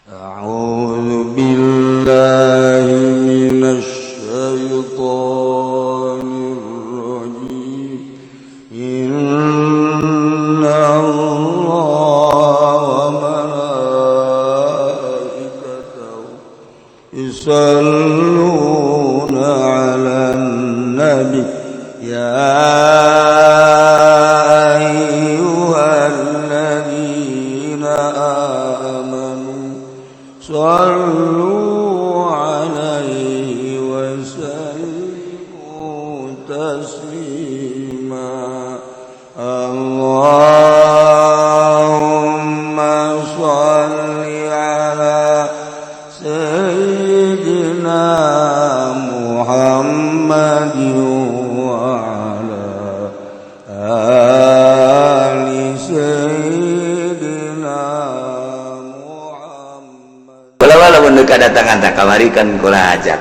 أعوذ بالله من الشيطان الرجيم. إن الله وملائكته يصلون على النبي يا أيها الذين آمنوا صلوا عليه وسلموا تسليما. اللهم صل على سيدنا محمد وعلى آل سيدنا محمد. Kula lamun kedatangan tak kamari kan kula ajak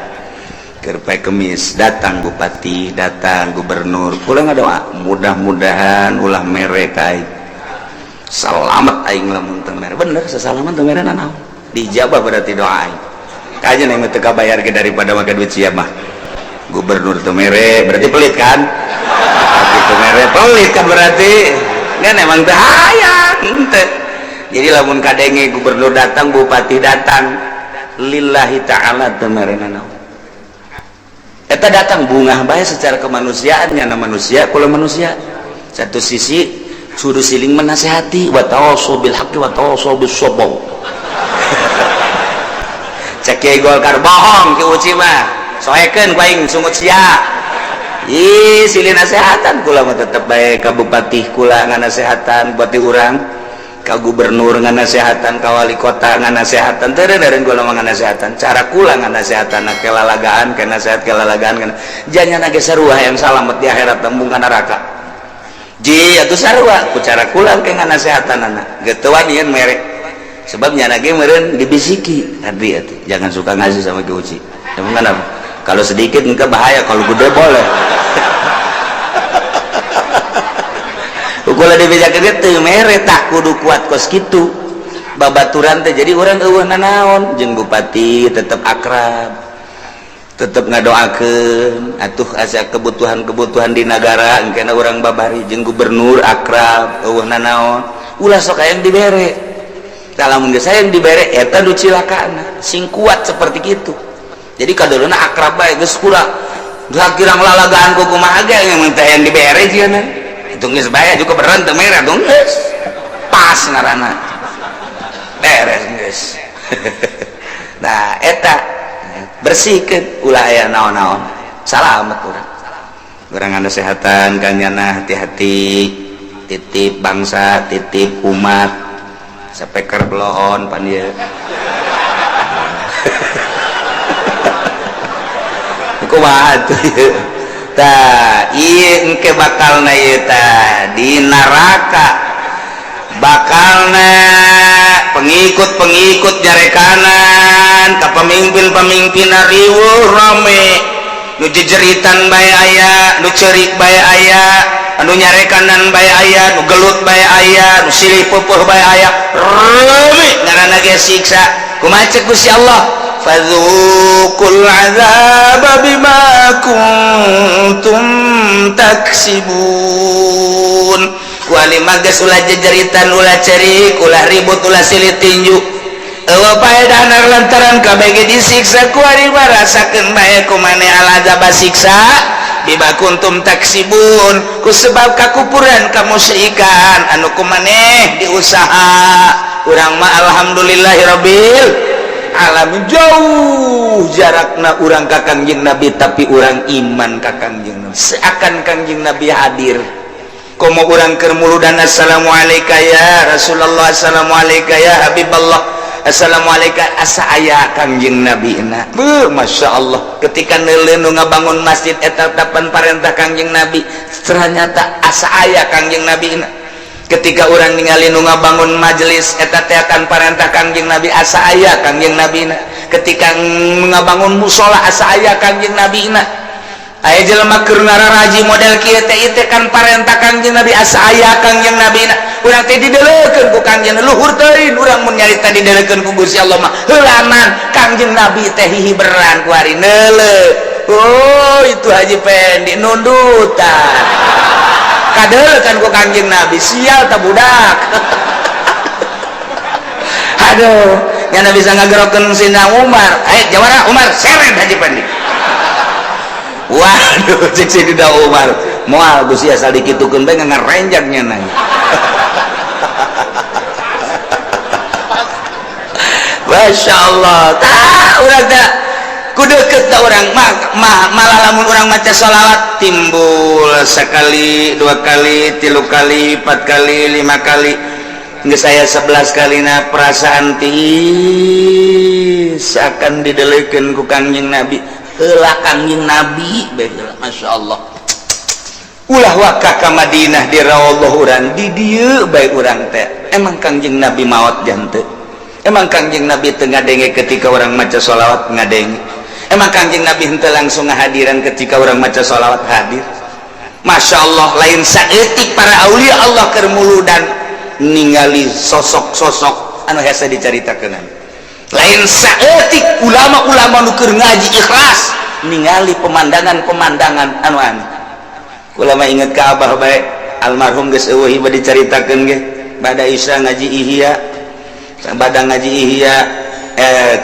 keur poe Kemis, datang bupati, datang gubernur, kula ngadoa mudah-mudahan ulah mere ka aing, salamet aing. Lamun teu mere, bener sesalaman, teu mere nanaon, dijabah berarti doa aing. Kajian yang teu kabayar ge daripada make duit sia mah. Gubernur teu mere berarti pelit kan? Bupati teu mere pelit kan? Berarti kan emang teu hayang henteu. Jadi lamun kadenge gubernur datang, bupati datang, lillahi ta'ala teu mere nanaon. Eta datang bungah bae secara kemanusiaan, nyana manusia, kula manusia. Satu sisi suruh siling menasehati, wa tawassaw bil haqqi wa tawassaw bis sabr. Cek Kiai Golkar, bohong Ki Uci mah, soekeun ku aing sungut sia. Ih, silih nasehatan kula mah tetep bae ka bupati kula nganasehatan, bupati urang, ka gubernur nganasehatan, ka wali kota nganasehatan. Teu eureun kula mah nganasehatan. Cara kula nganasehatan kelalagaan, ke nasehat kelalagaan kana janyana ge sarua yang salamet di akhirat tembung ka neraka. Ji atuh sarua ku cara kula ke nganasehatanana, geus teu wanian mere, sebab nyana ge meureun dibisiki tadi atuh, jangan suka ngasih sama Ki Uci. Emang kenapa? Kalau sedikit enggak bahaya, kalau gede boleh. Kula dibejakeun teu mere, tak kudu kuat kos kitu babaturan teh. Jadi urang eueuh nanaon jeung bupati tetep akrab, tetep ngadoakeun atuh asa kebutuhan-kebutuhan di nagara engkena urang babari. Jeung gubernur akrab, eueuh nanaon, ulah sok hayang dibere. Tah lamun geus hayang dibere, eta nu cilakana. Sing kuat seperti kitu. Jadi kadolona akrab bae geus kula kirang lalagaan ku kumaha ge yang teh hayang dibere jieuna itu geus bae juga beren teu mere dong, geus pas ngaranna beres geus. Nah, eta bersihkeun, ulah aya naon-naon, salamet urang. Urang nganasehatan ka nyana, hati-hati, titip bangsa, titip umat, sapeker bloon pan ieu. Kumaha atuh ieu? Tah ieu engke bakalna ieu tah di neraka, bakalna pengikut-pengikut nyarekanan ka pemimpin-pemimpin, riweuh rame, nu jejeritan bae aya, nu ceurik bae aya, anu nyarekanan bae aya, nu gelut bae aya, nu silih peupeut bae aya, rame ngaranna ge siksa. Kumaha cek Gusti Allah? Fadzuqul azaba bima kuntum taksibun. Kuali magas ulah jejeritan, ulah cerik, ulah ribut, ulah silih tinju, eueuh paedahna lantaran kabeh ge disiksa. Kuari marasakeun bae ku maneh al azaba siksa, bima kuntum taksibun, ku sebab kakupuran kamusyrikan anu ku maneh diusaha. Urang mah alhamdulillahirabbil alamin, jauh jarakna urang ka Kangjeng Nabi, tapi urang iman ka Kangjeng Nabi, seakan Kangjeng Nabi hadir. Komo urang keur muludan, assalamualaikum ya Rasulullah, assalamualaikum ya Habiballah, assalamualaikum, asa aya Kangjeng Nabi na. Beuh, Masya Allah, ketika neuleuh nu ngabangun masjid eta tapan parentah Kangjeng Nabi, ternyata asa aya Kangjeng Nabi na. Ketika urang ningali nu ngabangun majelis eta teh akan parentah Kangjeng Nabi, asa aya Kangjeng Nabi na. Ketika ngabangun musola, asa aya Kangjeng Nabi na. Aya jelema keur ngararaji model kieu teh ieu teh kan parentah Kangjeng Nabi asa aya Kangjeng Nabi na urang teh dideulekeun ku Kangjeng luhur teuing urang mun nyarita dideulekeun ku Gusti Allah mah heulanan Kangjeng Nabi teh hihiberan ku ari neuleuh. Oh itu Haji Pendi nundutan kadeuleukeun ku Kangjeng Nabi sial ta budak. Aduh nyana bisa ngagerokeun Sina Umar, ayo jawara Umar seret Haji Pendi. Waduh cek Sayyidina Umar moal Gusti asal dikitukeun bae ngarenjak nya. Masya Allah tah urang teh ku deukeut ta urang mah malah lamun urang maca sholawat timbul sekali, dua kali, tilu kali, empat kali, lima kali, geus aya 11 kalina perasaan tiis akan didelekeun ku Kangjeng Nabi. Heula Kangjeng Nabi bae heula Masya Allah. Ulah waka ka Madinah di Rasulullah urang di dieu bae urang teh. Emang Kangjeng Nabi maot janteu? Emang Kangjeng Nabi teu ngadenge ketika urang maca sholawat ngadenge? Emang Kangjeng Nabi henteu langsung ngahadiran ketika urang maca sholawat hadir? Masya Allah lain saeutik para aulia Allah keur muludan ningali sosok-sosok anu hese dicaritakeun. Lain saeutik ulama-ulama nu keur ngaji ikhlas ningali pemandangan-pemandangan anu aneh. Ulama inget ka abah bae almarhum geus eueuh ieu dicaritakeun ge bada isya ngaji ihya, bada ngaji ihya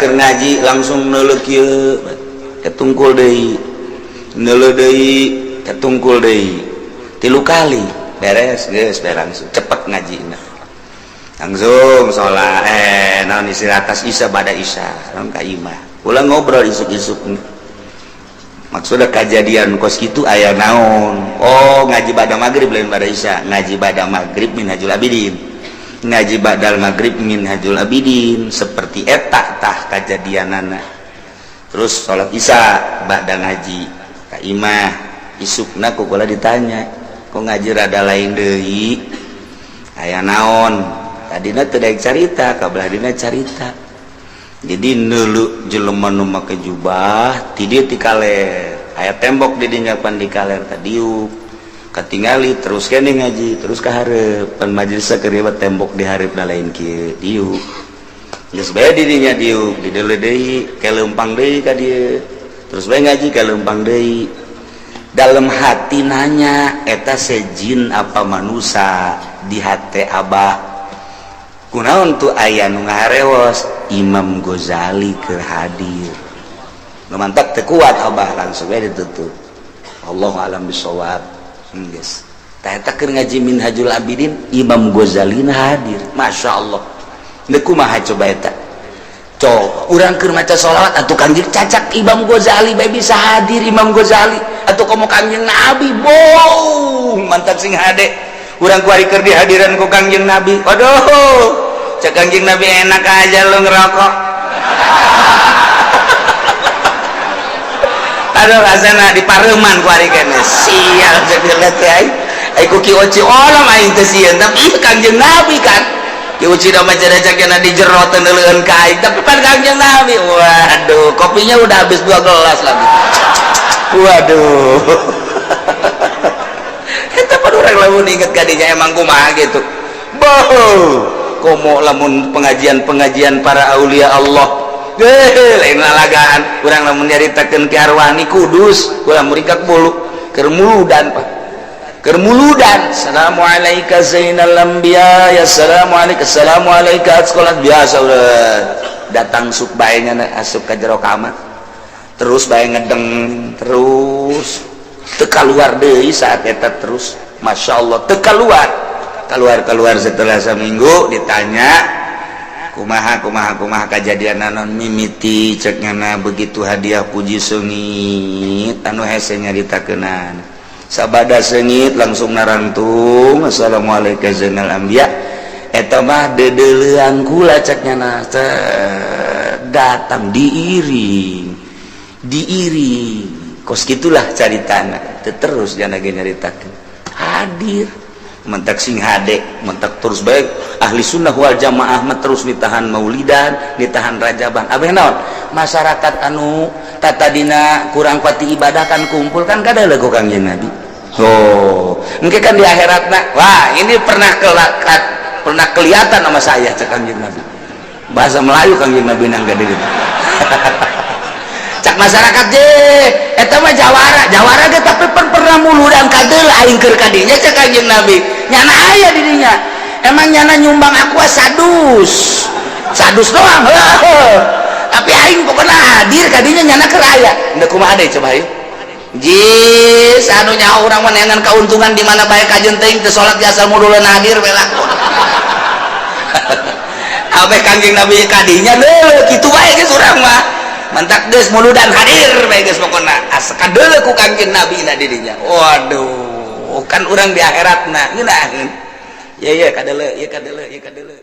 keur ngaji langsung neuleuh kieu ketungkul deui, neuleuh deui ketungkul deui tilu kali beres geus beres langsung cepet ngajina. Langsung sholat naon istirahat atas isya bada isya naon ka imah ulah ngobrol isuk-isuk maksudnya kejadian kos kitu aya naon. Oh ngaji bada maghrib lain bada isya, ngaji bada maghrib Minhajul Abidin, ngaji badal maghrib Minhajul Abidin seperti eta tah kajadianana. Terus sholat isya bada ngaji ka imah isukna ku kula ditanya kok ngaji rada lain deui aya naon. Tadina teu daek carita, kabelah dina carita. Jadi neuleuh jelema nu make jubah ti dieu ti kaler. Aya tembok di dinya pan di kaler tadiuk. Katingali terus kene ngaji, terus ka hareup. Pan majelis keur ieu tembok di hareupna lain kieu diuk. Geus bae di dinya diuk, dideuleuh deui, ke leumpang deui ka dieu. Terus bae ngaji ke leumpang deui. Dalam hati nanya eta sejin apa manusa di hate abah. Kunaon tuh aya nu ngaharewos Imam Ghazali keur hadir. Nu mantak teu kuat abah langsung we ditutup. Allahu alam bisawab. Geus. Tah eta keur ngaji Minhajul Abidin Imam Ghazali hadir. Masya Allah. Deuk kumaha coba eta? Coba urang keur maca sholawat atuh Kangjeng cacak Imam Ghazali bae bisa hadir Imam Ghazali atuh komo Kangjeng Nabi boh mantak sing hade. Urang kuari keur dihadiran ku Kangjeng Nabi. Waduh, cek Kangjeng Nabi enak aja lu ngerokok. Aduh rasana di pareuman kuari kene. Sial cek lihat teh aing. Ai ku Ki Oci olam aing teh sieun, tapi ieu Kangjeng Nabi kan. Ki Oci da mah cakena di jero teu neuleuheun ka aing, tapi pan Kangjeng Nabi. Waduh, kopinya udah habis 2 gelas lagi. Waduh. Eta pan urang lamun inget ka dinya emang kumaha gitu. Boh, komo lamun pengajian-pengajian para aulia Allah. Lain lalagaan, urang lamun nyaritakeun ki arwani kudus, urang muringkak bulu, keur muludan Pak. Keur muludan, assalamualaikum zainal anbiya, ya assalamualaikum, assalamualaikum sekolah biasa udah datang sup bae nya asup ka jero kamar. Terus bae ngedeng terus teu kaluar deui saat eta terus Masya Allah teu kaluar keluar setelah seminggu ditanya kumaha kumaha kumaha kajadian naon mimiti cek nyana begitu hadiah puji seungit anu hese nyaritakeunana sabada seungit langsung narantung assalamualaikum zainal anbiya eta mah deudeuleung kula cek nyana datang diiring diiring kos gitulah caritana terus jana ge nyaritakeun hadir mentak sing hade mentak terus baik ahli sunnah wal jamaah mah terus ditahan maulidan ditahan rajaban abeh naon masyarakat anu Tatadina kurang pati ibadah kan kumpul kan kadeuleu ku Kangjeng Nabi. Oh, engke kan di akhiratna, wah, ini pernah kelakat, pernah kelihatan sama saya, cek Kangjeng Nabi. Bahasa Melayu Kangjeng Nabi nang gede gitu. Cak masyarakat je, eta mah jawara, jawara ge tapi pernah muludan kadeuleu aing keur kadinya, cek Kangjeng Nabi. Nyana aya di dinya. Emang nyana nyumbang aku sadus. Sadus doang. Heuh. Tapi aing pokoknya hadir kadinya, nyana keur aya. Endek kumaha deui coba ayo. Jis anu nyaho urang mah neangan keuntungan di mana bae, kajeun teuing teu salat di asal muludan hadir we lah. Abe Kangjeng Nabi kadinya deuleu kitu wae geus urang mah. Mantak geus muludan hadir bae geus pokona. Asa kadeuleu ku Kangjeng Nabi na di dinya. Waduh, kan urang di akhiratna ngeunaheun. Ye ye kadeuleu, ye kadeuleu, ye kadeuleu.